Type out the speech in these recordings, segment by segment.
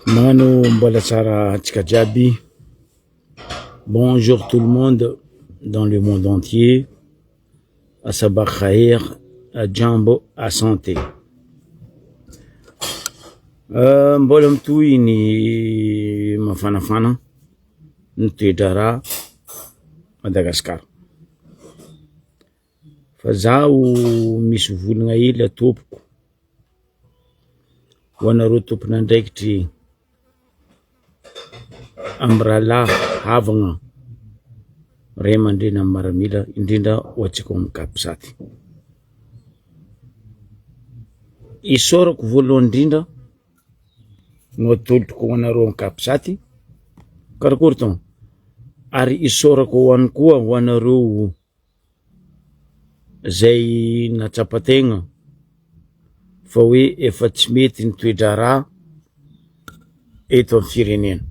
Magnano mbola tsara antsika jiaby. Bonjour tout le monde dans le monde entier. Asabah khair, jambo asante. Euh, mbola mitohy ny mafanafana ny toe-draharaha Madagasikara. Fa zaho misy volagna hely atopiko ho anareo tompon'andraikitry amin'ny rahalahy havagna ray aman-dreny amin'ny maramila indrindra ho antsika ao amin'ny capsat. Isaorako voalohany indrindra no atolotroko ho anareo amin'ny capsat, karakory tôgno? Ary isaorako ihany koa ho anareo zay nahatsapa tegna fa hoe efa tsy mety ny toe-draharaha eto amin'ny firenena,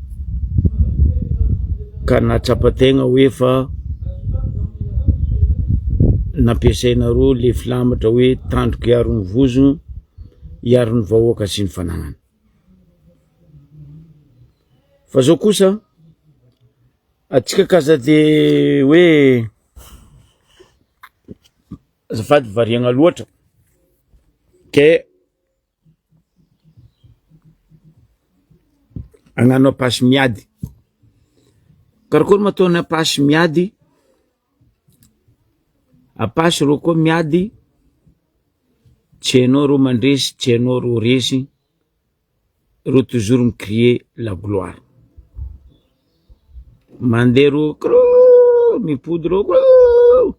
ka nahatsapa tegna hoe fa nampiasainareo le filamatra hoe tandroka hiaro ny vozona, hiaro ny vahoaka sy ny fanagnana. Fa zao kosa Atsika k'aza de hoe azafady variagna loatra ke agnano ampasy miady, karakôry ma ataon'ny ampasy miady, ampasy rô koa miady tsy hainao rô mandresy, tsy hainao rô resy. Reo toujours mi-crier la gloire. Mandeha reo krrrr mipody reo krrrr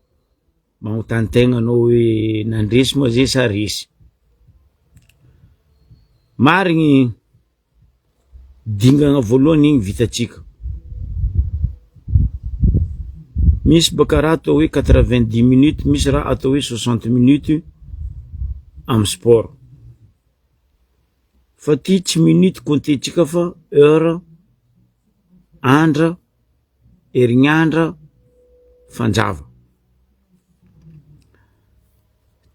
magnontany tegna anao hoe nandresy moa zay sa resy. Marigny dingana voalohany igny vitantsika. Misy baka raha atao hoe 90 minutes, misy raha atao hoe 60 minutes amy sport. Fa ty tsy minute compter-tsika fa heure, andra, herignandra, fanjava.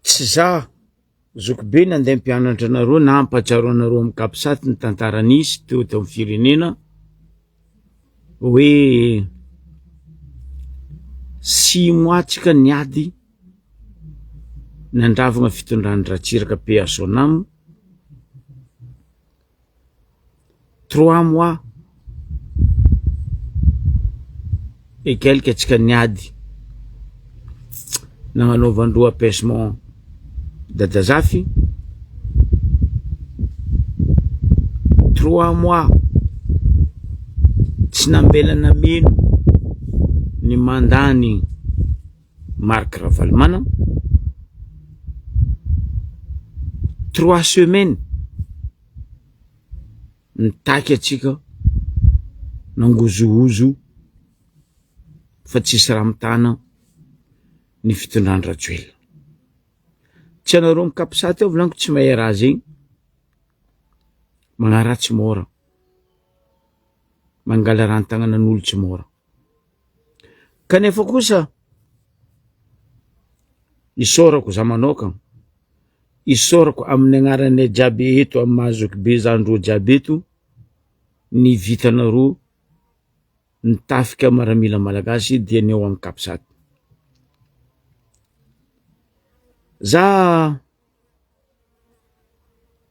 Tsy za zokibe nandeha mpianatra anareo na hampatsiaro anareo amin'ny capsat ny tantara nisy teo tamin'ny firenena hoe six mois tsika niady nandravagna fitondran'i Ratsiraka paix à son âme, trois mois et quelque antsika niady nagnanaovan-droa apaisement Dadazafy, trois mois tsy nambela nameno ny mandat-ny Marc Ravalomanana, trois semaines nitaky antsika nangozohozo fa tsisy raha mitana ny fitondran-dRajoelina. Tsy anareo mikapsaty ao volaniko tsy mahay raha zegny, magnaratsy môra, mangala rano tagnanan'olo tsy môra. Kanefa kosa isaorako za manokana, isaorako amin'ny agnaranay jiaby eto amin'ny maha zokibe zandry jiaby eto ny vitanareo ny tafika maramila malagasy dia ny ao amin'ny capsat. Za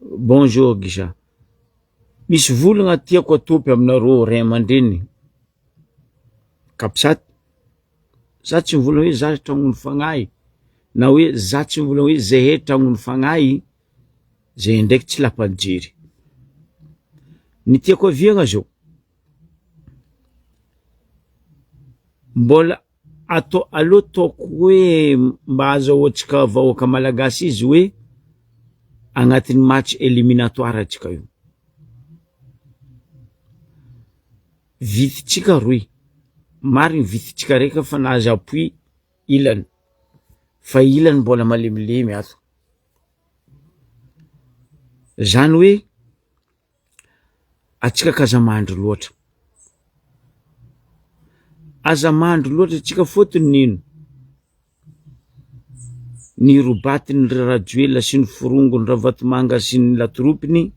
Bonjour Gisa, misy volagna tiako atopy aminareo ray aman-dreny capsat, za tsy mivolagna hoe za tragnon'ny fagnahy na hoe za tsy mivolagna hoe zahay tragnon'ny fagnahy, zay ndraiky tsy lapan'ny jery, ny tiako aviagna zao, mbola atao aleo ataoko hoe mba azahoantsika vahoaka malagasy izy hoe agnatin'ny match eliminatoire antsika io, vitintsika roy, marigny vitintsika raika fa nahazo appui ilany fa ilany mbola malemilemy ato, zany hoe Atsika ka aza mandry loatra, aza mandry loatra atsika fôtony nino ny robatin'i Rajoelina sy ny forongony Ravatomanga sy ny latoropiny.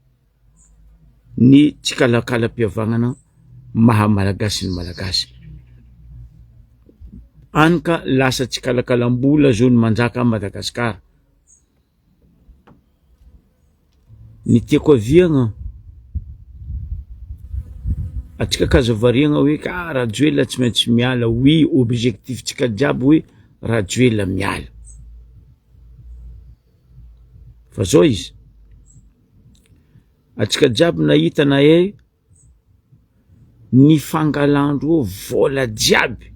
Ny tsikalakalam-pihavanana maha Malagasy ny Malagasy. Any ka lasa tsikalakalam-bola zao ny manjaka à Madagasikara. Ny tiako aviagna, antsika k'aza variagna hoe ka Rajoelina tsy maintsy miala, oui objectif-tsika jiaby hoe Rajoelina miala, fa zao izy, antsika jiaby nahita nahay ny fangalandreo vôla jiaby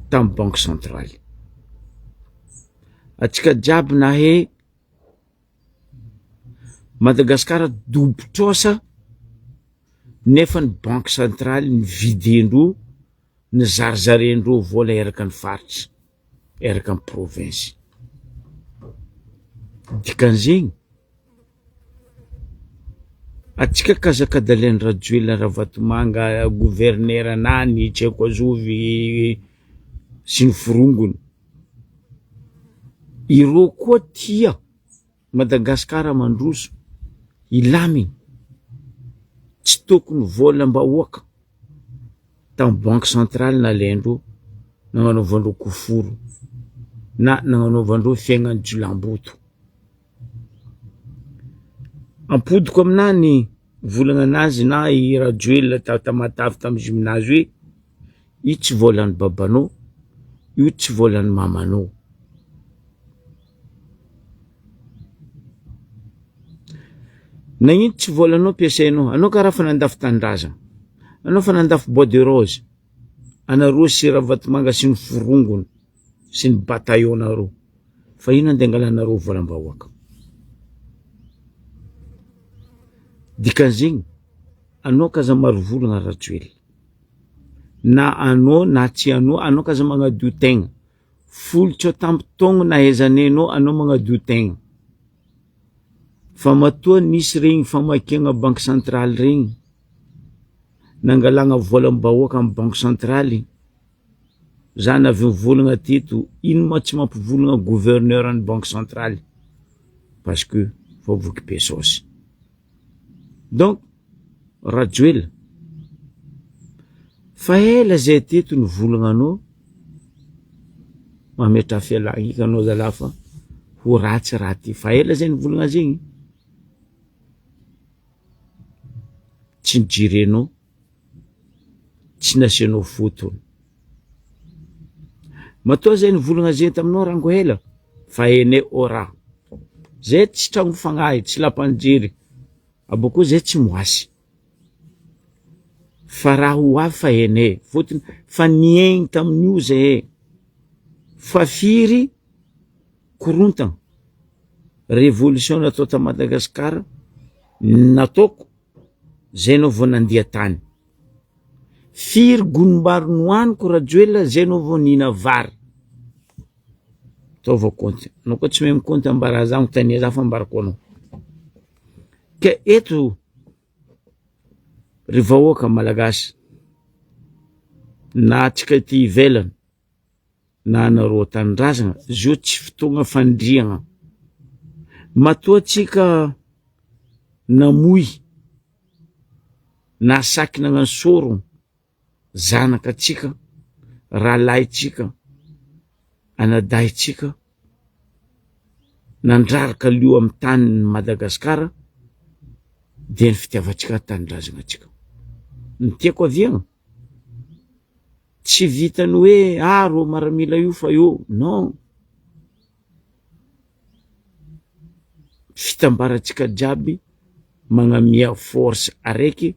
tamy banque centrale, antsika jiaby nahay Madagasikara dobo trosa nefa ny banque centrale nividendreo, nizarizarendreo vôla eraky ny faritra, eraky ny province, dikan'izegny Antsika kazakadalain'i Rajoelina Ravatomanga gouverneur nany tsy haiko azovy sy ny forongony, ireo koa tia Madagasikara mandroso, hilamigny, tsy tokony vôlam-bahoaka tamy banque centrale nalaindreo nagnanaovandreo koforo na nagnanaovandreo fiaignan'ny jiolahimboto. Ampodiko aminah ny volagna anazy na i Rajoelina ta Tamatave tamy gymnase hoe io tsy vôlan'ny babanao, io tsy vôlan'ny mamanao. Nagnino tsy vôlanao ampiasainao, anao karaha fa nandafo tanindrazana, anao fa nandafo bois de rose, anareo sy Ravatomanga sy ny forongony sy ny bataillon-nareo. Fa ino andeha angalanareo volam-bahoaka? Dikan'izegny, anao k'aza maro volagna Rajoelina, na anao na tsy anao, anao k'aza magnadio tegna, folo tsy ampy taogno nahaizanay anao, anao magnadio tegna, fa matoa nisy regny famakiagna banque centrale regny, nangalagna volam-bahoaka amy banque centrale, Za navy nivolagna teto, ino ma tsy mampivolagna gouverneur ny banque centrale parce que fa voky be saosy. Donc Rajoelina, fa ela zay teto nivolagna anao, mametraha fialagna eky anao zalahy fa ho ratsy raha ty, fa ela zay nivolagna zegny, tsy nijerenao. tsy nasianao fotony. Matoa zay nivolagna zay taminao rango ela fa hainay ô raha. Zay tsy tragno fagnahy, tsy lapanjery, abôkeo zay tsy moasy. Fa raha ho avy fa hainay, fôtony fa niaigny tamin'io zahay, fa firy korontagna, révolution natao ta Madagasikara nataoko zay anao vao nandia tany, firy gonim-bary nohaniko Rajoelina zay anao vao nihina vary, ataova kaonty, anao koa tsy mahay mikaonty ambara za anontania za fa ambarako anao, ka eto ry vahoaka malagasy na antsika aty ivelany na anareo an-tanindrazana, zio tsy fotoagna fandriagna, matoa antsika namoy na saky nagnano sorogno zanaka antsika, rahalahintsika, anadahintsika, nandraraka lio amin'ny tanin'i Madagasikara dia ny fitiavantsika tanindrazana antsika. Ny tiako aviagna tsy vitan'ny hoe ah rô maramila io fa eo, non, fitambarantsika jiaby magnamia force araiky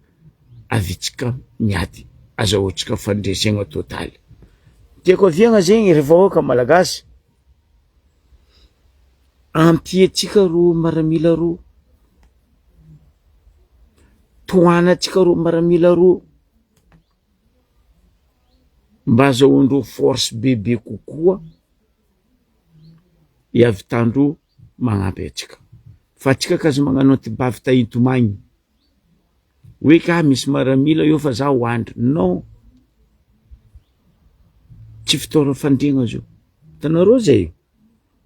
avitsika miady, azahoantsika fandresena totaly. Tiako aviagna zegny ry vahoaka malagasy, ampiantsika rô maramila rô, tohanantsika rô maramila rô. Mba azahoandreo force bebe kokoa hiavitandreo magnampy antsika, fa antsika k'aza magnano antibavy tahitomagny hoe ka misy maramila eo fa za hoandry, non, tsy fitaoran'ny fandriagna zio, hitanareo zay?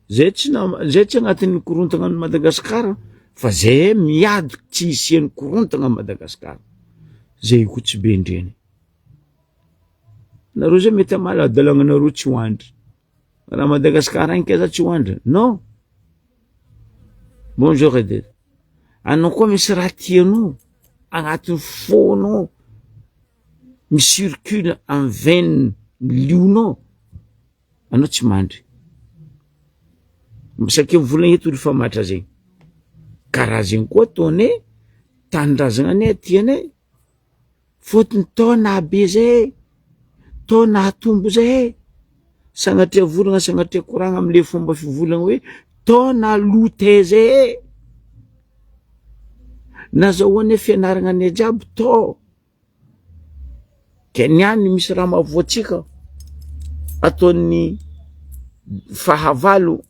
Zay tsy nama- zay tsy agnatin'ny korontagna an'i Madagasikara. Fa zay miady tsy hisian'ny korontagna à Madagascar. Zay koa tsy be ndreny. Nareo zay mety hamaly hadalagnanareo tsy hoandry. Raha Madagascar agny kay za tsy hoandry. Non. Bonjour Edith. Anao koa misy raha tianao agnatin'ny fônao mi-circule en veine lionao, anao tsy mandry. Saika mivolagna eto olo fa matra zegny. Karaha zegny koa ataonay, tanindrazagna anay tianay. Fôtony tô nahabe zay, tô nahatombo zay, sagnatria volagna sagnatria koragna amle fomba fivolagna hoe tô nalote zay e, nazahoanay fianaragna anay jiaby tô, ke niany misy raha mahavoa antsika ataon'ny fahavalo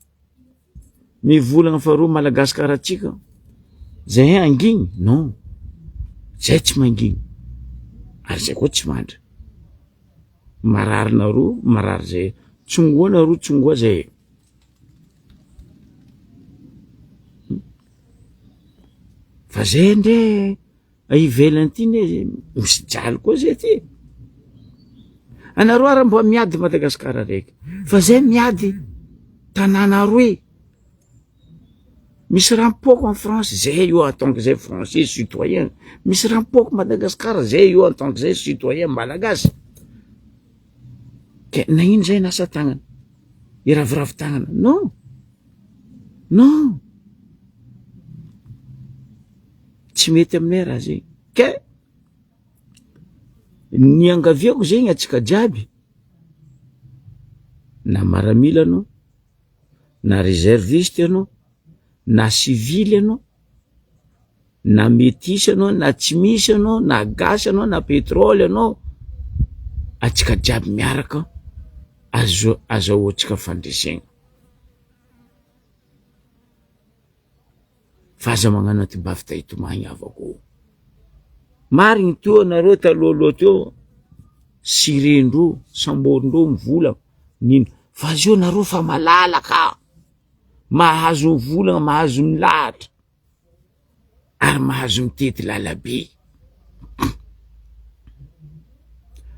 Mivolagna fa reo malagasy kara antsika zahay hangigny non, zay tsy mangigny ary zay koa tsy mandry, marary nareo marary zahay, tsongoa nareo tsongoa zahay. Fa zay ndre ivelany ty ne misy jaly koa zay ty, anareo ary mba miady Madagasikara raiky fa zay miady tanàna roe, misy raha mipôko en France zay io en tant que zay français citoyen, misy raha mipôko Madagasikara zay io en tant que zay citoyen malagasy, ke nagnino zay nasa tagnana, hiraviravy tagnana non non. Tsy mety aminay raha zegny, ke ny iangaviako zegny antsika jiaby, na maramila anao, na reserviste anao, na sivily anao, na metisy anao, na tsy misy anao, na gasy anao, na petrole anao, antsika jiaby miaraka azo- azahoantsika fandresegna. Fa aza magnano anti-bavy ta hitomagny havako ô. Marigny teo anareo talohaloha teo sirendreo, samborindreo ny vola nino fa zio nareo fa malalaka mahazo ny volagna, mahazo milahatra ary mahazo mitety lalabe.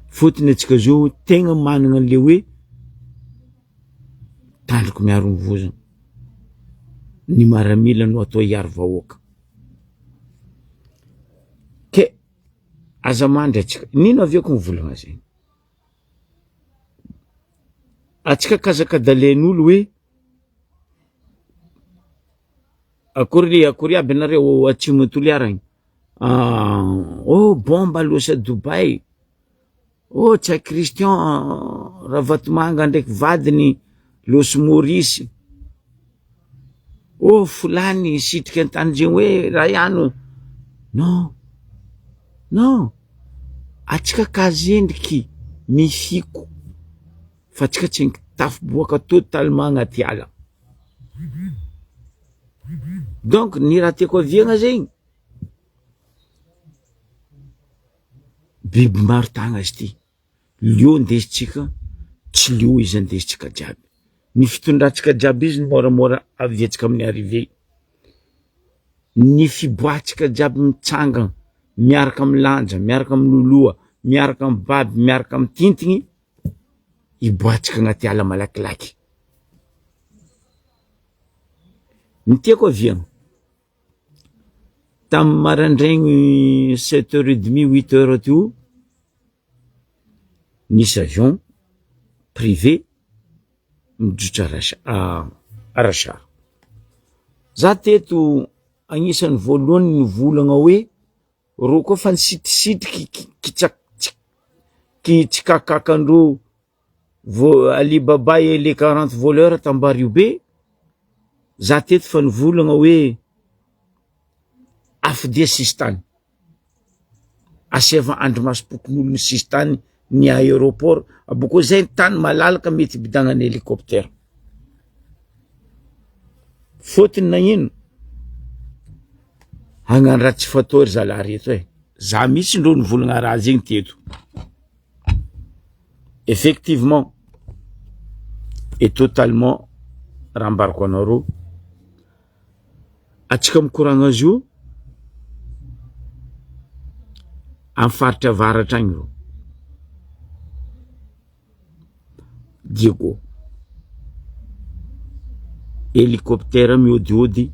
Fôtony antsika zio tegna managna an'le hoe Tandroko miaro ny vozona. Ny maramila no atao hiaro vahoaka. Ke aza mandry atsika. Nino avy eo ko mivolagna zegny. Atsika kazakadalen'olo hoe akory akory aby anareo atsimo Toliara agny. Oh bomba losa Dubaï. Oh Ntsay Christian Ravatomanga ndraiky vadiny Los Maurice, oh folany nisitrika an-tany zegny hoe raha ihany, non, non, antsika kazendriky mifiko fa antsika tsy tafiboaka totalement agnaty ala, donc ny raha tiako aviagna zegny. Biby maro tagna izy ity, lio andesintsika tsy lio izy andesintsika jiaby, ny fitondrantsika jiaby izy no môramôra aviantsika amin'ny arrivée, ny fiboahantsika jiaby mitsangana miaraka milanja, miaraka miloloha, miaraka mibaby, miaraka mitintigny, hiboahantsika agnaty ala malakilaky, ny tiako aviagna. Tamin'ny maraindraigny sept heures et demi huit heures teo, nisy avion privé mijotra rachar, za teto agnisan'ny voalohany nivolagna hoe rô koa fa nisitrisitriky kitsak- kitsikakakandreo Vo Ali Baba et les 40 voleurs tambario be, za teto fa nivolagna hoe afodia sisintany, asiava andrimasom-pokonolona sisintany ny aeroport, abôkeo zay ny tany malalaka mety hibidagnan'ny helicoptère. Fôtony nagnino? Hagnano raha tsy fatao ry zalahy reto e, za mihitsy ndrô nivolagna raha zegny teto. Effectivement et totalement raha ambarako anareo. Atsika mikoragna azy io amin'ny faritra avaratra agny reo. Diego. Hélicoptère miôdiôdy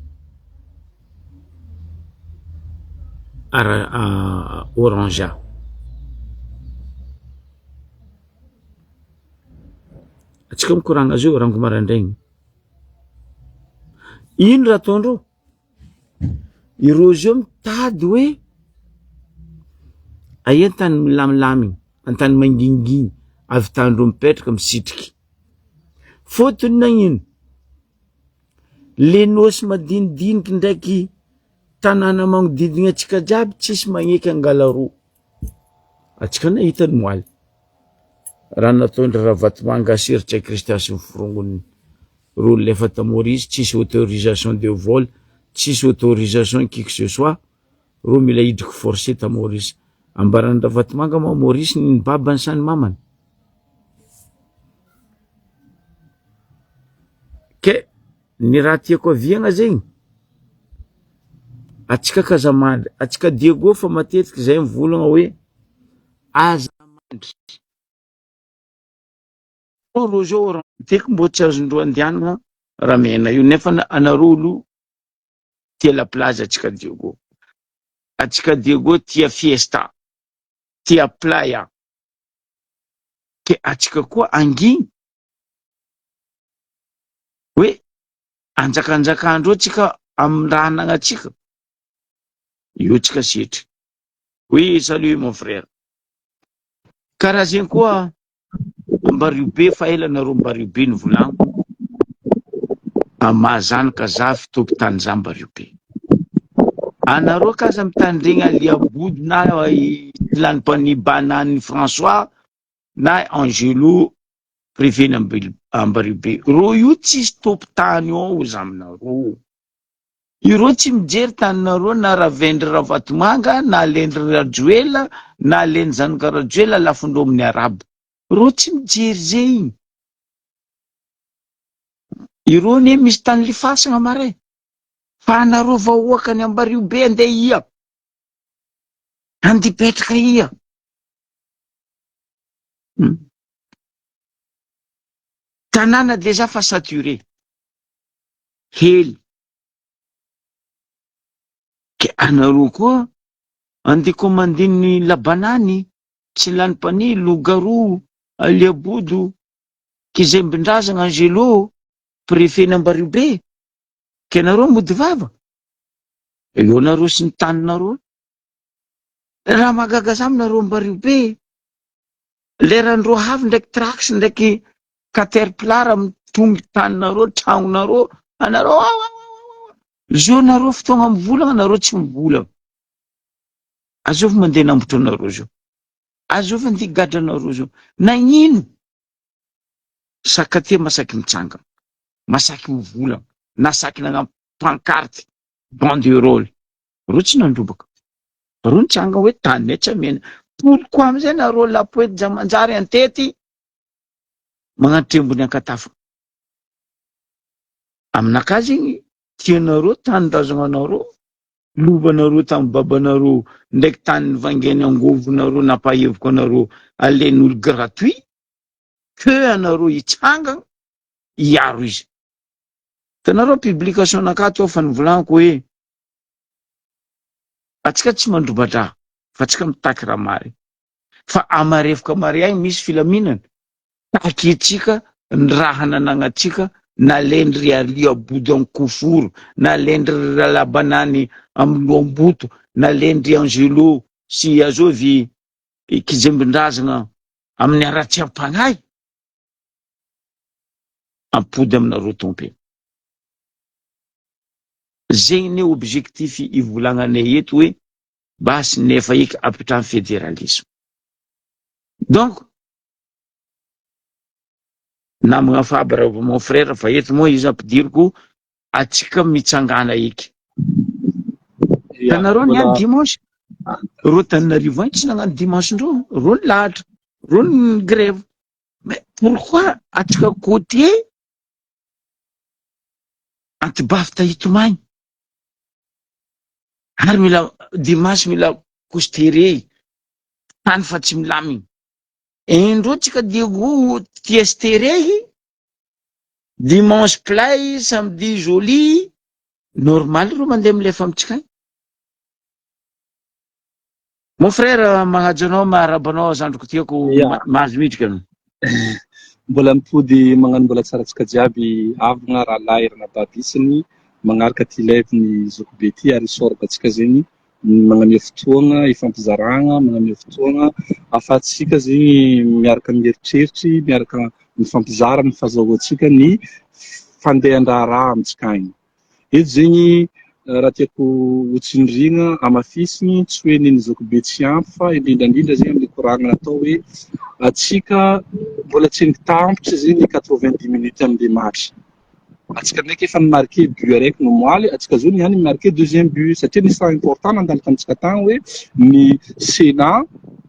ara- Oranja. Atsika mikoragna azy io rango maraindraigny. Ino raha ataondreo? Ireo zao mitady hoe aia tany milamilamigny, an-tany mangingigny ahavitandreo mipetraka misitriky. Fôtony nagnino? Le nosy madinidiniky ndraiky tanàna magnodidigna antsika jiaby tsisy magneky angala rô. Antsika nahita ny moaly. Raha nataon-dry Ravatomanga sy ry Ntsay Christian sy ny forongony reo lefa ta Maurice tsisy autorisation de vol, tsisy autorisation qui que ce soit, reo mila hidriky forcé ta Maurice. Ambaran'i Ravatomanga moa Maurice ny babany sa ny mamany? Ke ny raha tiako aviagna zegny, atsika k'aza mandry, atsika Diego fa matetiky zay mivolagna hoe aza mandry. Reo zao tiako mbô tsy azondreo andianana ramena io nefa anareo olo tia la plage atsika Diego, atsika Diego tia fiesta, tia playa, ke atsika koa anginy hoe anjakanjakandreo tsika amin'ny raha anagnatsika, io tsika setry. Oui, salut mon frère. Karaha zegny koa Ambario be fa ela nareo Ambario be nivolaniko Amaha zanaka zafy tompon-tany za Ambario be. Anareo k'aza mitandregny Aliabodo na i Silany François na Angelo préfet ny Ambario be. Reo io tsisy tompon-tany ao za aminareo. Ireo tsy mijery taninareo na Ravendry Ravatomanga na Lendry Rajoela na Leny Zanaka Rajoela lafondreo amin'ny arabo. Ireo tsy mijery zegny. Ireo anie misy tany lifasagna mare. Fa anareo vahoaka ny Ambario be andeha ia? Andeha hipetraka ia? Hmm. Tanàna déjà fa saturé. Hely. Ke anareo koa andeha commandin'ny labanany, tsy lany mpania, loup-garou, aliabodo, kizembindrazagna, angelo, préfet n'Ambariobe, ke anareo mody vava? Eo nareo sy ny taninareo. Raha mahagaga za aminareo Ambariobe, lerandreo avy ndraiky trax ndraiky caterpillar mitongy taninareo tragnonareo anareo ao ao ao zao nareo fotoagna mivolagna nareo tsy mivolagna azovy mandeha nambotra anareo zao azovy andeha gadra anareo zao nagnino sakatia masaky mitsangana masaky mivolagna na saky nagnano pancarte banderole reo tsy nandrobaka reo nitsanga hoe taninay tsy amena pourquoi amizay nareo lapoety jamanjary antety magnano trembony ankatafo. Aminakahy zegny tianareo tanindrazananareo, lovanareo tamin'ny babanareo ndraiky tany nivangainy angovonareo nampahevoko anareo alain'olo gratuit que anareo hitsangana hiaro izy. Hitanareo publication nakahy teo fa nivolaniko hoe atsika tsy mandroba-draha fa atsika mitaky raha marigny. fa amarefoka mariagny misy filaminana takintsika ny raha nanagnantsika nalain-dry Alia Body Ankoforo, nalain-dry Ralabanany amin'ny Lohamboto, nalain-dry Angelo sy Azovy Kijembindrazagna amin'ny haratsiam-pagnahy, ampody aminareo Tompo e. Zegny ne objectif ivolagnanay eto hoe basy nefa eky apitrahany federalisme donc namagna Fabre mon frère fa eto moa izy ampidiriko atsika mitsangana eky tanareo niany dimanche reo Tananarivo agny tsy nagnano dimanche ndreo reo nilahatra reo ny grève mais pourquoi atsika côtier antibafta hitomagny. Ary mila dimanche mila kosterey tany fa tsy milamigny. Indreo tsika Diego tia sterey, dimanche play, samedi joli, normal reo mandeha milefa amitsika agny. Mon frère magnaja anao miarahaba anao zandriko tiako mahazo midrika anao. Mbola mipody magnano mbola tsara antsika jiaby havagna rahalahy ranabavy isany magnaraka ty live ny zokibe ty ary isaorako antsika zegny magnamia fotoagna ifampizaragna magnamia fotoagna afahantsika zegny miaraka mieritreritry miaraka mifampizara ny fahazahoantsika ny fandehan-draharaha amintsika agny. Eto zegny raha tiako ho tsindriagna, hamafisigny, tsy hoe neny zokibe tsy ampy fa indrindra indrindra zegny amle koragna natao hoe atsika mbola tsy nitampitry zegny 90 minutes amle match. Atsika ndraiky efa ni-marquer but araiky nomoaly, atsika zao niany mi-marquer deuxième but satria nisy raha important nandalo tamintsika tagny hoe ny Sénat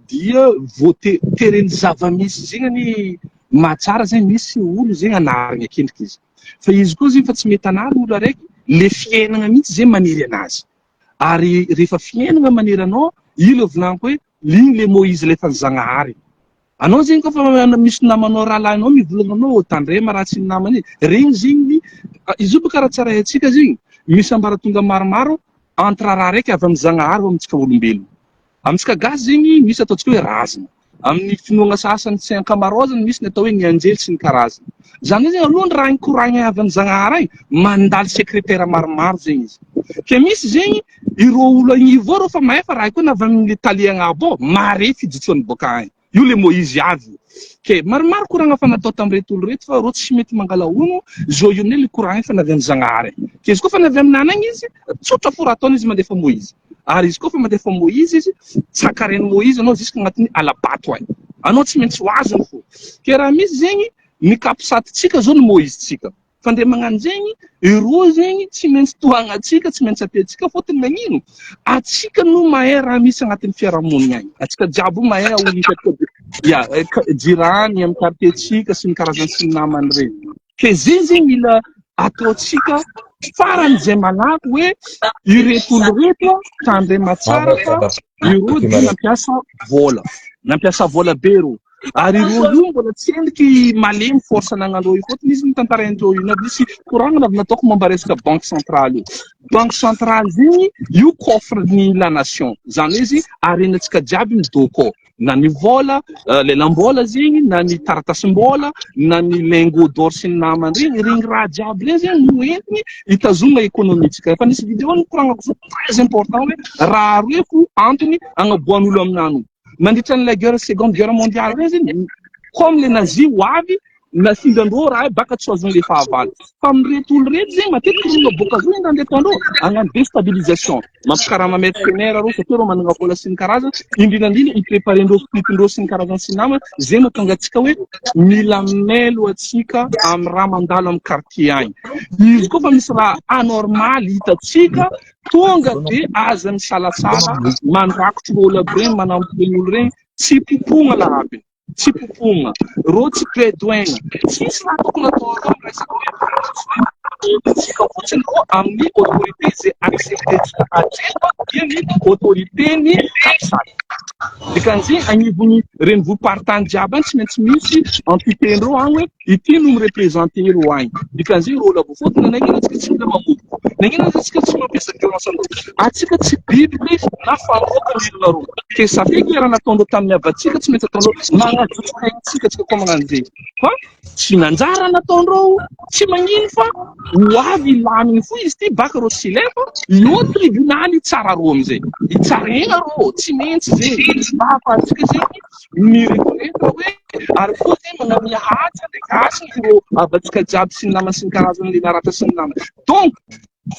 dia voate- teren'ny zava-misy zegny anie mahatsara zegny misy olo zegny anarigny akendriky izy. Fa izy koa zegny fa tsy mety anarigny olo araiky, le fiainagna mihitsy zegny manery anazy. Ary rehefa fiainagna manery anao, io le volagniko hoe igny le Moïse alefan'i Zagnahary. Anao zegny koa fa misy namanao rahalahinao mivolagna aminao ô tandrema raha tsy ny namana e, regny zegny ny, izy io boka raha tsara haintsika zegny, misy ambaratonga maromaro entre raha araiky avy amin'i Zagnahary ho amintsika olombelogno. Amintsika gasy zegny misy ataontsika hoe razana. Amin'ny finoagna sasany sy ankamaroazany misy ny atao hoe ny anjely sy ny karazany. Zany hoe zegny aloha ny raha nikoragna avy amin'ny Zagnahary agny, mandalo secrétaire maromaro zegny izy. Ke misy zegny ireo olo agnivo ao reo fa mahay fa raha io koa navy amin'ny tale agnabo ao, mare fijotsoany boaka agny. Io le Moizy avy io. Ke maromaro koragna fa natao tamin'ireto olo ireto fa reo tsy mety mangala hono, zao io aminay le koragna fa navy amin'ny Zagnahary. Ke izy koa fa navy aminany agny izy, tsotra fo raha ataony izy mandefa Moizy. Ary izy koa fa mandefa Moizy izy, tsakaren'i Moizy anao jusque agnatin'ny ala-bato agny. Anao tsy maintsy ho azony fo. Ke raha misy zegny, ny kapisatintsika zao ny Moizintsika. Fa ndre magnano zegny, ireo zegny tsy maintsy tohagnantsika, tsy maintsy ampiantsika, fôtony magnino? Atsika no mahay raha misy agnatin'ny fiarahamonigna agny. Atsika jiaby io mahay olo isaky ya, jirany amin'ny quartier-tsika sy ny karazany sy ny namany regny. Ke zegny zegny mila ataontsika farany zay malaky hoe ireto olo ireto tandrema tsara fa ireo dia nampiasa vola, nampiasa vola be ireo. Ary ireo io mbola tsy endriky malemy force anagnandreo io fôtony izy notantaraindreo io avy nisy koragna avy nataoko momba resaka banque centrale io. Banque centrale zegny io coffre ny la nation, zany hoe izy harenantsika jiaby midôko ao. Na ny vola, lelam-bola zegny, na ny taratasim-bola, na ny lingot d'or sy ny namany regny, regny raha jiaby regny zegny no entiny hitazomana économie-tsika. Efa nisy vidéo nikoragnako zao très important hoe raha roe fo antony agnaboahan'olo aminany. Nandritra ny la guerre seconde guerre mondiale regny zegny, comme les nazis ho avy Nafindran-dreo raha baka tsy ho azon'le fahavalo. Fa amin'ireto olo reto zegny matetiky ro naboaka zo indra ndeto andreo hagnano déstabilisation. Mampikarama mercenaire reo satria reo managna vola sy ny karazany, indrindra indrindra hi-préparer-ndreo flip-ndreo sy ny karazany sy ny namany, zay mahatonga antsika hoe mila mailo antsika amin'ny raha mandalo amin'ny quartier agny. Izy koa fa misy raha anormal hitantsika tonga de aza misalasala mandrakotro reo olo aby regny, manampy regny olo regny, tsy popogna lahabiny. Tsy popogna, rô tsy pedoegna, tsisy raha tokony ataonareo am resaka hoe entintsika fotsiny rô amin'ny autorité ze accepter-tsika hatreto dia ny autorité ny capsat. Dikan'izay agnivon'ny renivohi-paritany jiaby agny tsy maintsy misy entité-ndreo agny hoe ity no mi-représenter reo agny. Dikan'izay rô olo avy fotony nagnino antsika tsy mila mamono. Nagnino aza antsika tsy mampiasa violence amindreo? Antsika tsy biby lesy na famoaka ny olonareo. Ke ça fait que raha nataondreo tamin'ny havantsika tsy maintsy ataondreo magnajotso haintsika antsika koa magnano zegny. Fa tsy nanjara nataondreo, tsy magnino fa ho avy hilamigny fo izy ty baka reo tsy lefa eo tribunal hitsara reo amizay. Hitsaraigna reo, tsy maintsy zegny. Mba ahafahantsika zegny mi-reconnaitre hoe ary koa zegny magnamia haja ndraiky hasina ireo havantsika jiaby sy ny namany sy ny karazany le naratra sy ny namany. Donc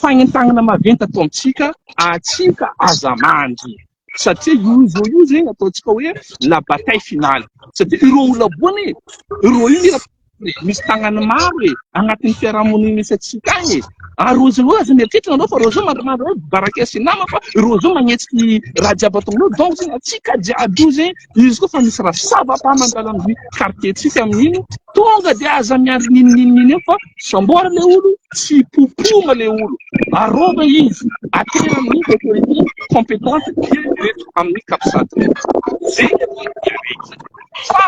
fagnentagnana maventy atao amintsika, antsika aza mandry satria io zao io zegny ataontsika hoe la bataille finale satria ireo olona boany e, ireo io mila. e, misy tagnany maro e, agnatin'ny fiarahamonina misy antsika agny e. Ary reo zao aza mieritreritra nareo fa reo zao mandrimandry hoe baraka sy nama fa reo zao magnetsiky raha jiaby ataonareo donc zegny antsika jiaby io zegny izy koa fa misy raha ça va pas mandalo amin'ny quartier tsika amin'iny tonga de aza miandry ninoninonino eo fa samboara le olo tsy popogna le olo arova izy atera amin'ny autorité compétente dia ireto amin'ny capsat zegny ataony fa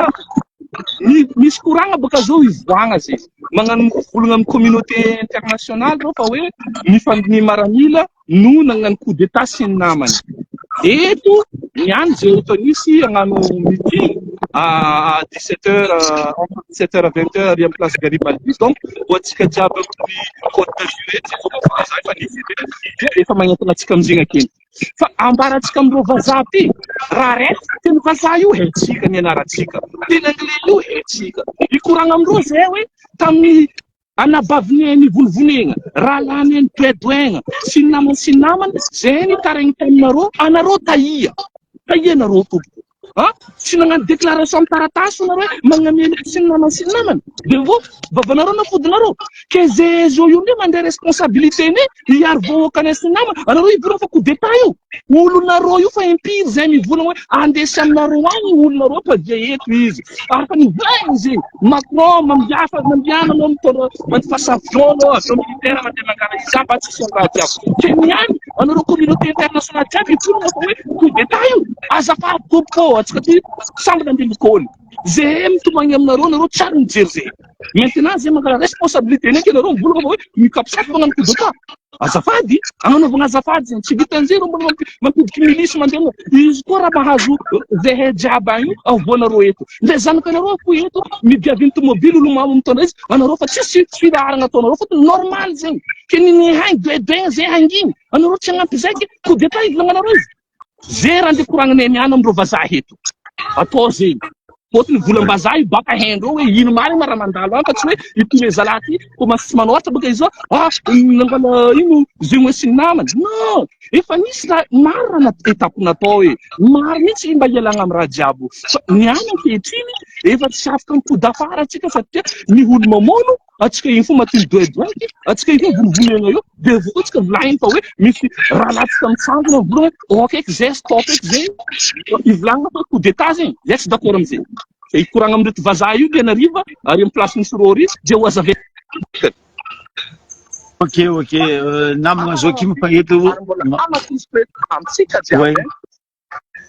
misy koragna baka zao ivoagna zegny magnano mivolagna amin'ny communauté internationale reo fa hoe ny maramila no nagnano coup d'état sy ny namany eto niany zay eto nisy hagnano meeting à 17 heures, entre 17 heures à 20 heures ary amin'ny place Garibaldi. Donc ho antsika jiaby amin'ny Côte d'Azur etsy efa za efa nisy dia efa magnentana antsika amizegny akeny fa ambarantsika amindreo vazaha ty raha raiky teny vazaha io haitsika ny anarantsika, teny anglais io haitsika, ikoragna amindreo zay hoe tamin'ny anabavinay nivonivonegna, rahalahinay nidoedoegna sy ny namany sy ny namany zay nitaraigny taminareo anareo tahia tahia nareo tompoko a tsy nagnano déclaration amin'ny taratasy nareo hoe magnamia sy ny namany sy ny namany de vo vavanareo nafodinareo ke zay zao io ndray mandeha responsabilité ne hiaro vahoakanay sy ny namany anareo ivolagna fa coup d'état io olonareo io fa impiry zay mivolagna hoe andesy aminareo agny olonareo fa dia eto izy ary fa nivolagny zegny Macron mambiafa mambiana anao mitondra mandifasa avion anao, avion militaire mandeha mangala izy aby tsisy raha jiaby ke niany anareo communauté internationale jiaby ivolagna fa hoe coup d'état io. Azafady tompoko, antsika ty samby nandeha l'école zay mitomagny aminareo nareo tsary mijery zay maintenant zay mangala responsabilité ndraiky anareo mivolagna fa hoe mikapsaky magnano coup d'état. Azafady agnanaovagna azafady zegny tsy vitan'izay reo mbola mampidiky milice mandeha izy koa raha mahazo zahay jiaby agny io avoanareo eto ndre zanakanareo akoho eto miviaviny tomobily olo mamo mitondra izy anareo fa tsisy filaharana ataonareo fa normal zegny ke nini hagny doedoegna zay hanginy anareo tsy hagnampy zay ke coup d'état ivolagnanareo izy zay raha ndeha koragninay miana amindreo vazaha eto atao zegny fôtony volam-bazaha io baka haindreo hoe ino marigny ma raha mandalo agny fa tsy hoe itony zalahy ty commence manôratra baka izy ah nangala ino zegny hoe sy ny namany non efa nisy raha maro raha étape natao e maro mihitsy mba hialagna amin'ny raha jiaby fa ny any ankehitriny efa tsy afaka mipody afara atsika satria ny olo mamono atsika iny fo matiny doedoeky atsika iny fo volovoloena io de avy koa tsika volagniny fa hoe misy raha latsaka mitsangana volagna hoe ok eky zay, stop eky zay ivolagnina fa coup d'état zegny zay tsy d'accord amizay fa ikoragna amin'ireto vazaha io Ndianariva ary amin'ny place misy rô ry de ho azavaiko. Ok, namagna Joakim fa eto Ary mbola hamafisiko eto amintsika jiaby Ouais.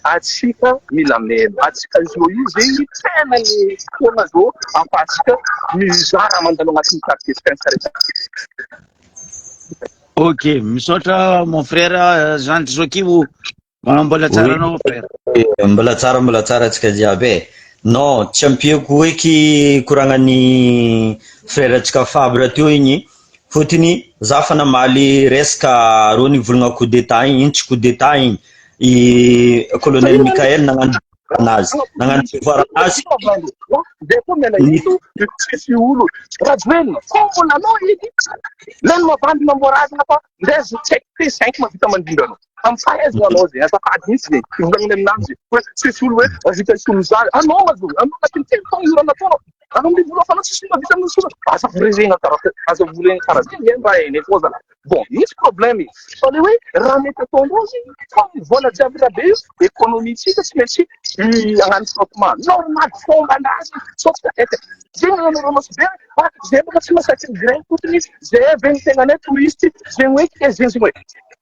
Atsika mila melo, atsika zao io zegny tena ny fotoana zao afahantsika mizara mandalo agnatin'ny quartier tsika. Ok, misaotra mon frère Jean Joakim, manao mbola tsara anao frère. Mbola tsara, mbola tsara antsika jiaby e. Non, tsy ampiako eky koragnan'ny frère antsika Fabre teo igny fôtony za fa namaly resaka rô nivolagna coup d'état igny, iny tsy coup d'état igny, i colonel Michael nagnano anazy nagnano devoir anazy. Zay koa miala eto tsisy olo Rajoelina fombola anao edy lany mavandy namboarazana fa ndray tsy haiko te cinq mahavita mandrindra anao amin'ny fahaizana anao zay azafady mihitsy zay ivolagniny aminazy hoe tsisy olo hoe vita isolo zany anao mazo anao anatin'ny 3 taona io raha nataonao anao mivola fa anao tsisy olo mahavita amin'ny solo aza voregna karaha aza voregna karaha zay zay raha hainay koa zalahy. Bon, misy problème fa le hoe raha mety ataondreo zegny fa ny vola jiaby raha be io économie tsika tsy maintsy hagnano frottement normal fomban-draha sao tsy ete zegny nanareo maso be ah zay baka tsy masaky grain fotony zay be ny tegnanay touriste zegny hoe ke zegny zegny hoe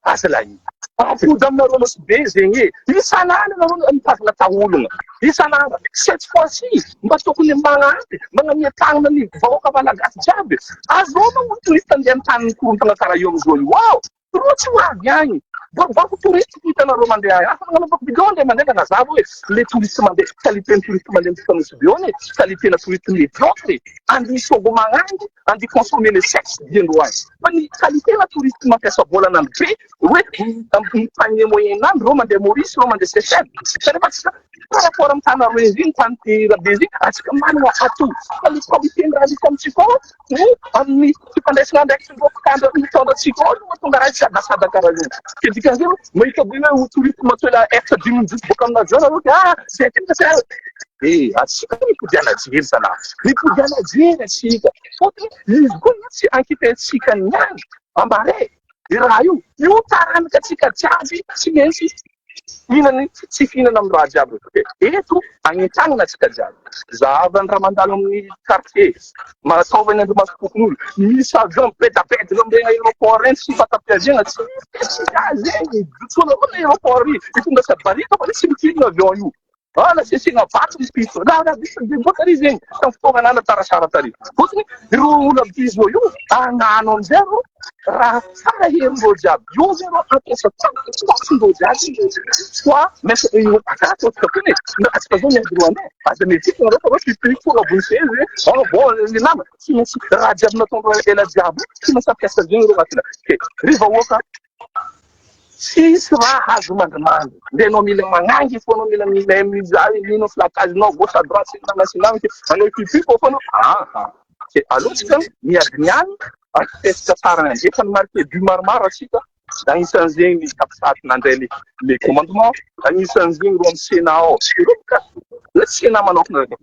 asa lahy ampody aminareo maso be zegny e isan'andro nareo mitazona taolona isan'andro. Cette fois-ci mba tokony magnampy magnamia tagnana ny vahoaka malagasy jiaby azona olo touriste andeha amin'ny tany mikorontana karaha io amizao io ao ro tsy ho avy agny bako touriste ko hitanareo mandeha agny afa nagnanaovako vidéo andeha mandeha nagnazava hoe le touriste mandeha qualité ny touriste mandeha amin'ny Nosy Be ao ne qualité na touriste médiocre andeha isôgo magnangy andeha consommer le sexe diandreo agny fa ny qualité na touriste mampiasa volanandro be hoe amin'ny panier moyen nandro reo mandeha Maurice reo mandeha Seychelles fa rehefa tsy par rapport amin'ny tany aroe iny tany rabe iny atsika manana ato fa le qualité ny raha misy amintsika ao no amin'ny fifandraisana andraikitry ny mpitandra mitondra antsika ao no mahatonga raha sadasada karaha io ke dikan'izay hoe mahita be hoe touriste matoela efatra dimy minutes boaka aminazy ao nareo ke ah zay ty tsy. Eh, atsika mipodiana jery zalahy. Mipodiana jery atsika. Fotony izy koa io tsy ankipentsika niany. Ambare i raha io. Io taranaka atsika jiaby tsy maintsy mihinana tsy fihinana amin'ny raha jiaby. Eto agnentanana atsika jiaby. Zahavany raha mandalo amin'ny quartier. Mataova ny andrimasom-pokonolona. Misy avion mipetapetaka amin'ireny aéroport ireny tsy fanta-piaviana. Tsy misy azy zegny. Jotsoana koa ny aéroport ry. Itondra barika fa tsy mitilina avion io. Ah, nasesena vato ny piso. Na na misy dia boka ry zegny. Tamin'ny fotoagna nana tarasara tary. Fotony ireo olo amin'ny io agnano amizay rô raha tsara herindreo jiaby. Io zay rô ampiasa tsara jiaby. Soit mais io karaha ataontsika koa ne. Atsika zao miady Rwandais. Aza mieritreritra nareo fa rô tsy tonga ambony seza. Ah bon ny nama tsy maintsy raha jiaby nataondreo ela jiaby tsy maintsy ampiasa zegny rô agnatina. Ry vahoaka Tsisy raha azo mandrimandry. Nde anao mila magnangy fô anao mila milay mizaha mino flakazinao gauche à droite sy ny namany sy ny namany manao hipipo fô anao aha. Ke aleo tsika miady niany ary fihetsika farany amizay efa ni-marquer but maromaro atsika agnisan'izegny ny capsat nandray le le commandement agnisan'izegny reo amy sénat ao ireo boka le sénat manokana reo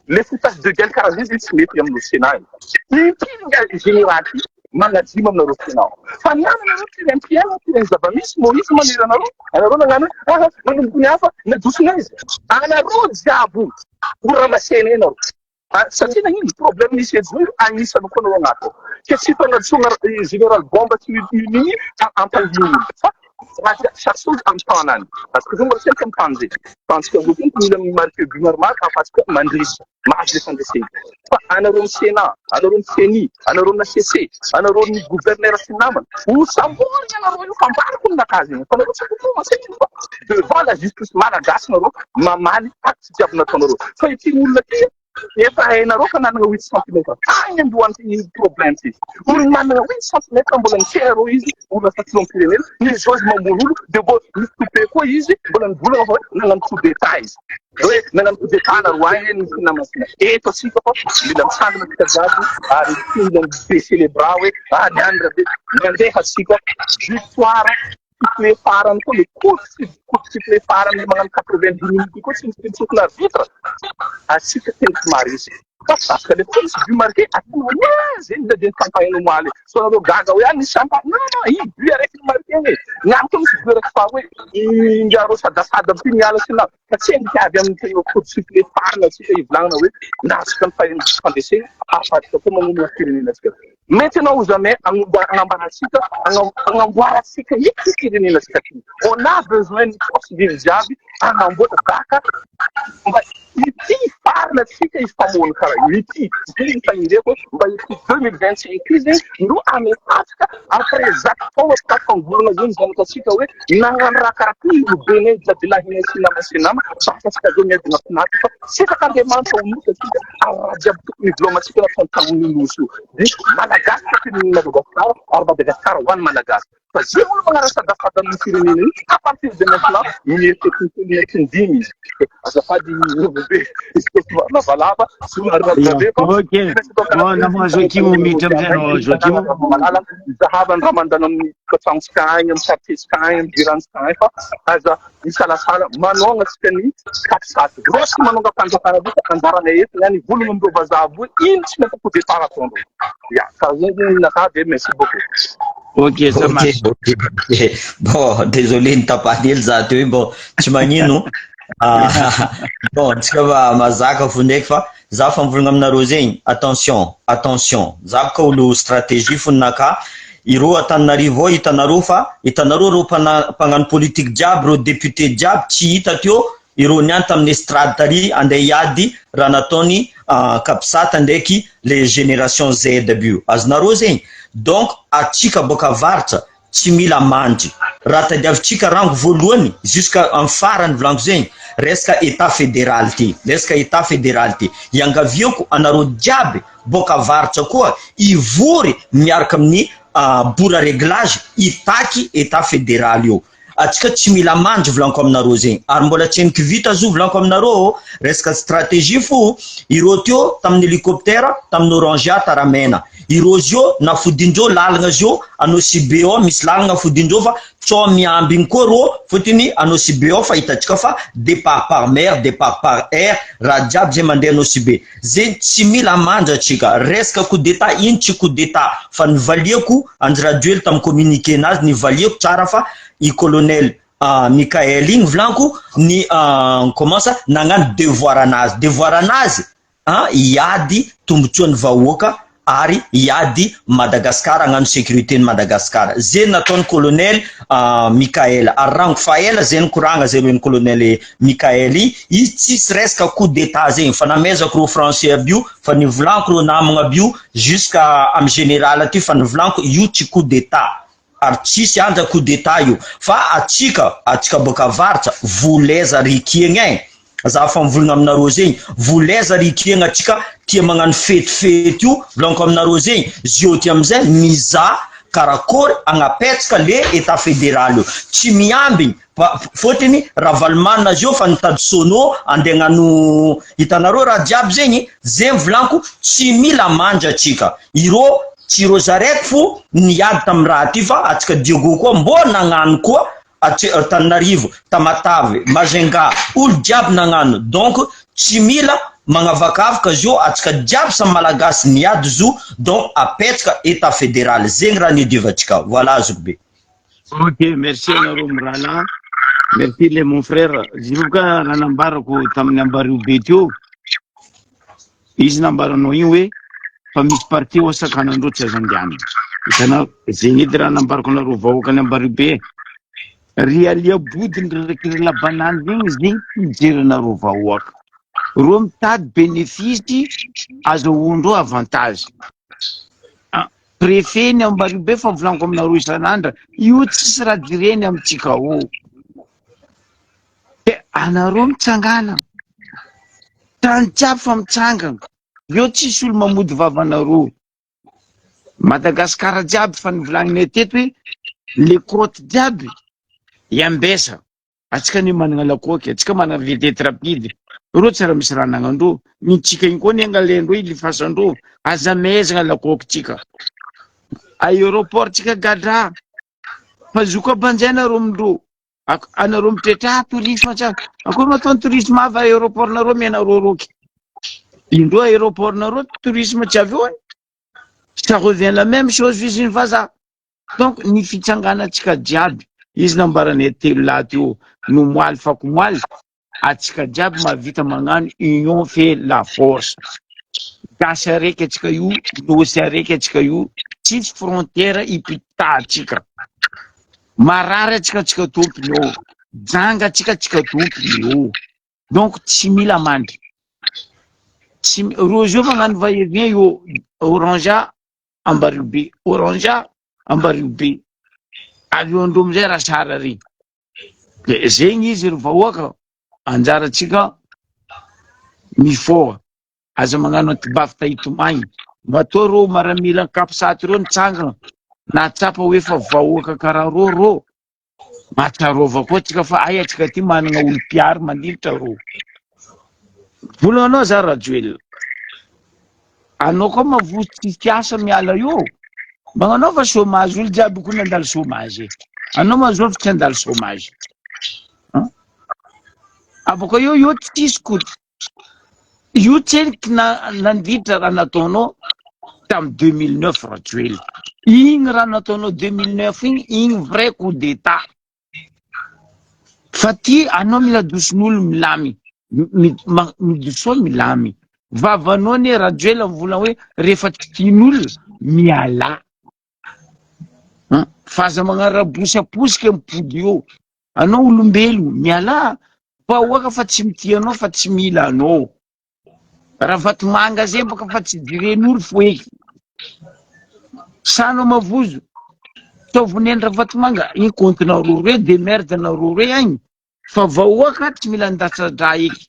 Le foutage de gueule karaha zay zegny tsy mety amin'olo Sénat e. Impiry nga général ty magnadino aminareo Sénat. Fa ny any anareo tiren'ny mpiaina, tiren'ny zava-misy, Moïse manery anareo, anareo nagnano hoe aha manomboka ny hafa nadosonay izy. Anareo jiaby ho ramassena nareo. Satria nagnino problème misy eto zao agnisan'ny koa anareo agnaty ao. Ke tsy fagnantsoana général bomba sy uni ampanginy olo fa raha chaque chose amin'ny temps anany. Parce que zao mbola tsy haiko amin'ny temps zay. Fa antsika zao koa mila mi-marquer but maromaro ahafahantsika mandresy, mahazo le fandresena. Fa anareo amin'ny Sénat, anareo amin'ny Ceni, anareo amin'ny HCC, anareo ny gouverneur sy ny namany, ho samborina anareo io fa ambarako ny nakahy zegny. Fa nareo tsy ho fa devant la justice malagasy nareo mamaly acte jiaby nataonareo. Fa ity olona ty Efa hainareo fa nanana huit centimètre tany andohan'ity problème ty. Olona manana huit centimètre mbola nitera reo izy ho lasa filoham-pirenena, izy zao izy mamono olo de mbo misy toupet koa izy mbola nivolagna fa hoe nagnano coup d'état izy. Hoe nagnano coup d'état nareo agny ny namasina. Eto atsika fa mila mitsangana atsika jiaby ary tsy mila mi-baisser les bras hoe ah niany rabe. Mandeha atsika victoire sifflet farany koa le coup coup de sifflet farany le magnano 90 minutes koa tsy misy tsokina arbitre asika tena tsy maharesy fa parce que le koa misy but marqué atina hoe zegny za de nifampahaino omaly so nareo gaga hoe ah nisy champagne non non iny but araiky ny marqué e niany koa misy but araiky faharoe ingareo sadasada aby miala sy na fa tsy endrika avy amin'ny tena coup de sifflet farany atsika ivolagnana hoe nahatsika ny fandresena ahafatsika koa mamono firenena atsika Mety ianao ho jamais agnambarantsika, agnamboarantsika ity firenenantsika ty. On a besoin ny force vive jiaby agnamboatra baka mba ity farina tsika hifamono karaha io ity. Zay ny faniriako hoe mba ity 2025 ity zegny no ametrahantsika après zato taona tsy tafangorona zegny zanakatsika hoe nagnano raha karaha ty olobenay jadilahinay sy nama sy nama baka tsika zao miadina finaritra fa sitrak'Andriamanitra ho nosy atsika ary raha jiaby tokony hivelomantsika nataony tamin'io nosy io. Dia Malagasy fa firenena Madagascar ary Madagascar ho an'ny Malagasy. Fa zay olo magnara-sadasada amin'ny firenena io, à partir de maintenant, mieritreritra ny telo sy ny dimy izy. Azafady be, izy koa somary lavalava, somary rabe fa Ok, bon, namoa Joaquim miditra amizay anao Joaquim. Malala, zahavany raha mandalo amin'ny tokantragnontsika agny, amin'ny quartier-tsika agny, amin'ny bureau-ntsika agny fa aza misalasala manôgna tsika ny capsat reo tsy manôga fanjakana reo fa anjaranay eto niany hivolagna amindreo vazaha aby hoe ino tsy mety coup d'état ataondreo ya ka zay zegny ninakahy de merci beaucoup. Ok, ça Ok, marche. ok, ok. Bon, désolé nitapahany hely za teo iny, bon, tsy magnino. Ah, bon, tsika fa mazaka fo ndraiky fa za fa mivolagna aminareo zegny, attention, attention. Za boka olo stratégie fo ninakahy. Ireo Antananarivo ao hitanareo fa hitanareo ireo mpagnano politique jiaby, ireo député jiaby tsy hita teo ireo niany tamin'ny estrade tary andeha hiady raha nataony capsat ndraiky le génération Z aby io. Azonareo zegny? Donc atsika boaka avaratra tsy mila mandry. Raha tadiavintsika rango voalohany jusqu'à amin'ny farany volaniko zegny resaka état fédéral ty, resaka état fédéral ty. Iangaviako anareo jiaby boaka avaratra koa hivory miaraka amin'ny bora réglage hitaky état fédéral io. Atsika tsy mila mandry volaniko aminareo zegny ary mbola tsy heniky vita zo volaniko aminareo resaka stratégie fo ireo teo tamin'ny hélicoptère tamin'ny Orange Taramena. Ireo zio nafodindreo lalagna zio Anosibe ao misy lalagna afodindreo fa tsao miambigny koa reo fotony Anosibe ao fa hitantsika fa départ par mer départ par air raha jiaby zay mandeha Anosibe zegny tsy mila mandra atsika resaka coup d'état iny tsy coup d'état fa nivaliako Andry Rajoely tam communiqué nazy nivaliako tsara fa i colonel Mickaël igny volaniko ny comment ça nagnano devoir anazy devoir anazy An hiady tombotsoan'ny vahoaka ary hiady Madagascar hagnano sécurité ny Madagascar ze nataony colonel Mickaël ary rango fa ela ze nikoragna ze roeny colonel Mickaël i izy tsisy resaka coup d'état zegny fa namezako reo français aby io fa nivolaniko reo namagna aby io jusqu'à amy général aty fa nivolaniko io tsy coup d'état ary tsisy anja coup d'état io fa atsika atsika boaka avaratra voleza rikiagna e za fa mivolagna aminareo zegny voleza rikiagna atsika tia magnano fetifety io volaniko aminareo zegny zio ty amizay mizaha karakory agnapetsaka le état fédéral io tsy miambigny fa fôtiny Ravalomanana zio fa nitady sono andeha hagnano hitanareo raha jiaby zegny zegny volaniko tsy mila mandry atsika ireo tsy ireo zaraiky fo niady tamy raha ty fa atsika Diego koa mbô nagnano koa atsy Antananarivo Tamatave Majunga olo jiaby nagnano donc tsy mila magnavakavaka zio atsika jiaby samy malagasy niady zo donc apetsaka état fédéral zegny raha niadivantsika voilà azoko be. Ok merci anareo mirahalahy merci le mon frère zio ka raha nambarako tamin'ny ambario be teo izy nambaranao iny hoe fa misy parti ao sakanandreo tsy azo andehanana hitanao zegny edy raha nambarako anareo vahoaka ny ambario be ry alia bodiny ry ry labanany zegny zegny mijery anareo vahoaka reo mitady bénéfice azahoandreo avantage Préfet ny Ambaribe fa volaniko aminareo isan'andra io tsisy raha jereny amintsika ao de anareo mitsangana tany jiaby fa mitsangana eo tsisy olo mamody vavanareo Madagasikara jiaby fa nivolagninay teto hoe le côte jiaby iambesa Atsika anie managna lakoaky, atsika managna vedette rapide, reo tsy raha misy raha anagnandreo, ny tsika igny koa anie angalaindreo ilifasandreo, aza amehezagna lakoaky tsika, aéroport tsika gadra, fa zo koa banjaina reo amindreo, anareo mitretra tourisme tsara, akory ma ataony tourisme avy aéroport nareo amianareo roky, indreo aéroport nareo tourisme tsy avy eo e, ça revient la même chose fizy ny vazaha. Donc ny fitsanganantsika jiaby, izy nambaranay telo lahy teo no moaly fako moaly, atsika jiaby mahavita magnano union fait la force. Gasy araiky atsika io, nosy araiky atsika io, tsisy frontière ipitahantsika. Marary atsika atsika tompony eo, janga atsika atsika tompony eo. Donc tsy mila mandry. Tsy rozy io magnano va et vient io orange Ambariobe Orange Ambariobe avy eo andreo amizay Rasara regny de zegny izy ry vahoaka anjaratsika mifoha aza magnano antibafta hitomagny matoa reo maramila capsat reo nitsangana nahatsapa hoe fa vahoaka karaha reo reo Mahatsiarova koa tsika fa hay atsika ty manana olo mpiaro mandilitra rô. Volana anao za Rajoelina. Anao koa mavozo tsisy asa miala io. Magnanaova chômage olo jiaby koa nandalo chômage. Anao mazôvy tsy handalo chômage. Abôka eo io tsisy koto. Io tsendriky nandritra raha nataonao tamin'ny 2009 Rajoelina. Igny raha nataonao 2009 igny, igny vrai coup d'état. Fa ty anao mila adoson'olo milamy, midosoa milamy. Vavanao anie Rajoelina mivolagna hoe rehefa tsy tian'olona mialà. Fa aza magnano rabosy aposika mipody eo. Anao olombelo, mialà vahoaka fa tsy mitia anao fa tsy mila anao. Ravatomanga zay baka fa tsy jiren'olo foeky. Sa anao mavozo? Ataovy neny Ravatomanga, iny compte nareo roe, demerde nareo roe agny. Fa vahoaka tsy mila andatsa-drà eky.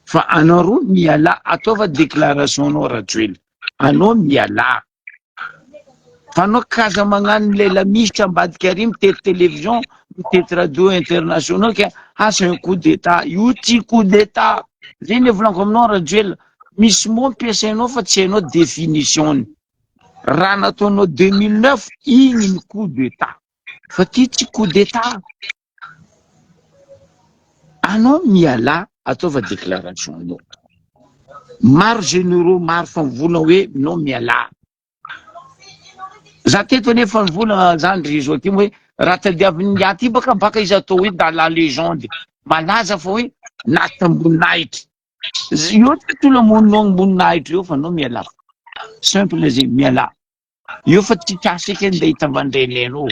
Fa anareo mialà, ataova déclaration anao Rajoelina. Anao mialà. Fa anao kaza magnano lela misy ambadika ary mitety télévision, mitety radio internationaux ka asa un coup d'état. Io tsy coup d'état. Zay ny volaniko aminao Rajoelina. Misy mot ampiasainao fa tsy hainao définition-ny. Raha nataonao 2009 igny ny coup d'etat. Fa ty tsy coup d'etat. Anao mialà ataova déclaration anao. Maro généraux maro fa mivolagna hoe nao mialà. Za teto anefa nivolagna zany ry Joachim hoe raha tadiavin'ny ngiahy ty baka baka izy atao hoe dans la légende malaza fa hoe natam-boninahitra. Io tsy olo amononom-boninahitra io fa anao mialà. Simple zay mialà. Io fa tsy kasy eky ndeha hitavandrenenao.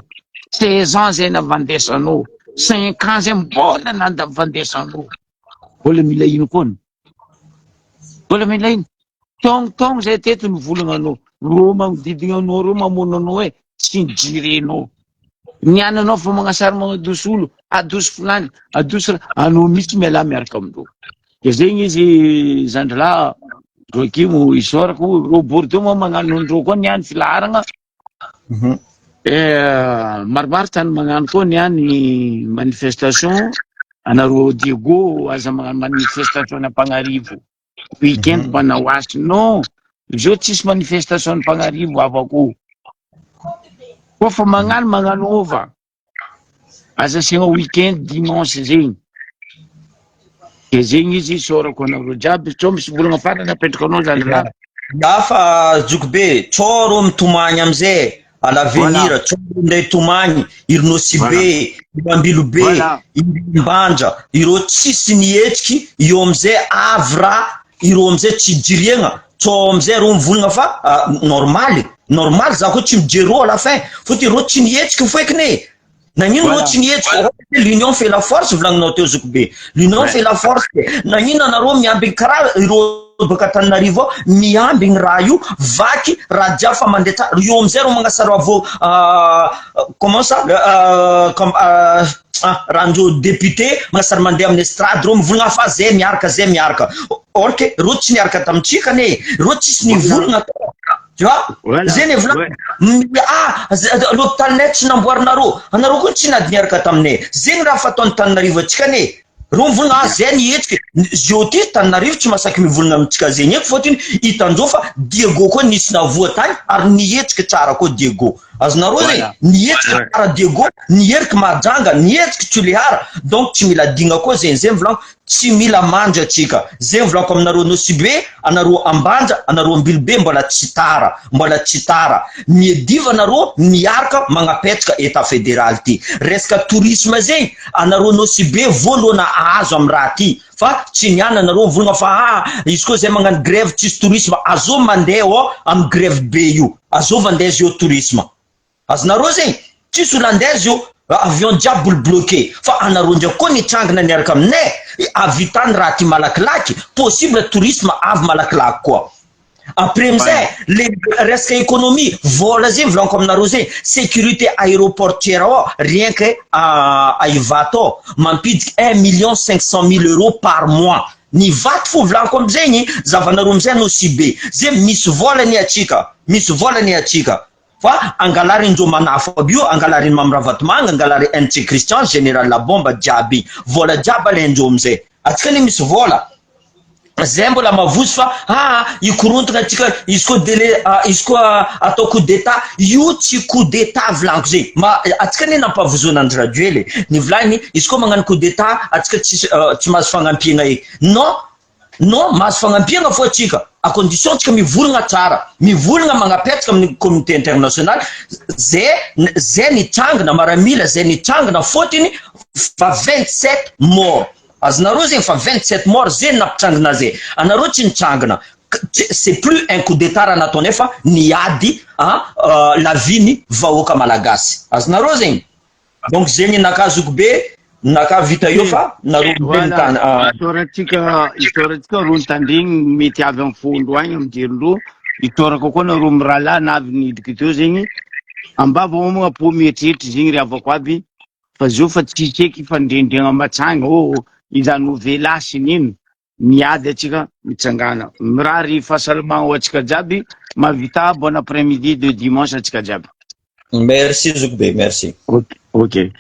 16 ans zay navandesanao. 5 ans zay mbola nandavandesanao. Mbola mila ino koa? Mbola mila ino? Taogno taogno zay teto nivolagna anao. Reo magnodidigna anao reo mamono anao hoe tsy nijirenao. Ny ananao fa magnasary magnadoso olo, adoso filany, adoso raha, anao mihitsy mialà miaraka amindreo. De zegny izy zandrilahy Joachim isaorako, reo Bordeaux moa magnano andreo koa niany filaharagna. Eh, maromaro tany magnano koa niany manifestation, anareo Diego aza magnano manifestation any Ampagnarivo. Weekend manao asy, non, zao tsisy manifestation any Ampagnarivo havako. Koa fa magnano magnanova. Aza asiagna weekend dimanche zegny. De zegny izy isaorako anareo jiaby, sao misy volagna farany apetraka anao zany raha. Ya fa zoky be, tsao rô mitomagny amizay à l'avenir, tsao rô ndray tomagny, iry Nosy Be, iry Ambilobe, iry Ambanja, ireo tsisy nihetsiky, eo amizay avy raha, ireo amizay tsy jiriagna, tsao amizay rô mivolagna fa normaly, normaly za koa tsy mijery rô à la fin, fôtony rô tsy nihetsiky foekiny e, Nagnino reo tsy nihetsika? L'union fait la force volagninao teo zokibe. L'union fait la force. Nagnino anareo miambigny karaha ireo baka Antananarivo ao miambigny raha io vaky raha jiaby fa mandeha tsara. Io amizay reo magnasara vo comment ça raha-ndreo député magnasara mandeha amin'ny estrade reo mivolagna fa zay miaraka zay miaraka. Or que reo tsy niaraka tamintsika anie. Reo tsisy nivolagna tao. Tu vois? Voilà. Zay ny volaniko. Ah, l'hôpital-nay tsy namboarinareo. Anareo koa tsy nady niaraka taminay. Zegny raha fataon'ny Tananarivo antsika anie. Reo mivolagna ah zay nihetsika. Zio ty Tananarivo tsy mahasaky mivolagna amintsika zegny eky fôtony hitandreo fa Diego koa nisy navoa tagny ary nihetsika tsara koa Diego. Azonareo zegny? Voilà. Nihetsika tsara Diego, niheriky Mahajanga, nihetsiky Tuléar. Donc tsy mila digna koa zegny. Zegny volaniko. Tsy mila mandry atsika. Zegny volako aminareo Nosy-Be, anareo Ambanja, anareo Ambilobe mbola tsy tara, mbola tsy tara. Miediva anareo miaraka magnapetraka Etat federal ty. Resaka tourisme zegny, anareo Nosy-Be voalohany ahazo am raha ty. Fa tsy niany anareo mivolagna fa aa izy koa zay magnano grève tsisy tourisme. Azovy mandeha ao am grève be io. Azovy andeha zio tourisme. Azonareo zegny? Tsisy hollandaise io, avion jiaby bol bloqué, fa anareo ndraiky koa nitrangina niaraka aminay, ahavitany raha ty malakilaky, possible tourisme avy malakilaky koa. Après amizay, le resaka économie, vola zegny volaniko aminareo zegny, sécurité aéroportuaire ao, rien que à Ivato ao, mampiditra un million 500 mille euros par mois. Ny vato fo volaniko amizegny, zavanareo amizay Nosy Be, zegny misy vola anie atsika, misy vola anie atsika. Fa angalarin-dreo manafo aby io, angalarin'i Mamy Ravatomanga, angalary NC Christian, Général la bomba jiaby. Vola jiaby alain-dreo amizay. Atsika anie misy vola. Zay mbola mavozo fa aa hikorontana atsika izy koa dele izy koa atao coup d'état. Io tsy coup d'état volaniko zay. Ma atsika anie nampavozoana an-dry Rajoely e. Nivolagny izy koa magnano coup d'état atsika tsisy tsy mahazo fagnampiana eky. Non! Non, mahazo fagnampiagna fô atsika, à condition tsika mivolagna tsara, mivolagna magnapetraka amin'ny communauté internationale zay zay nitrangana maramila zay nitrangana fôtony fa 27 morts, azonareo zegny fa 27 morts zay nampitrangana zay, anareo tsy nitrangana, c'est plus un coup d'état raha nataonay fa niady la vie ny vahoaka malagasy, azonareo zegny? Donc zegny naka zoky be naka vita eo fa nareo be Voilà, mitana. isaorantsika isaorantsika ro nitandregny mety avy amin'ny fondro agny amin'ny jerindreo, isaorako koa nareo mirahalahy na avy nidriky teo zegny, ambava homagna po mieritreritra zegny ry havako aby, fa zao fa tsisy eky fandrendregna matsanga ô izany ho velasy nino, miady atsika mitsangana, mirary fahasalamagna ho atsika jiaby, mahavità bon après midi de dimanche atsika jiaby. Merci zoky be, merci. Ok, ok.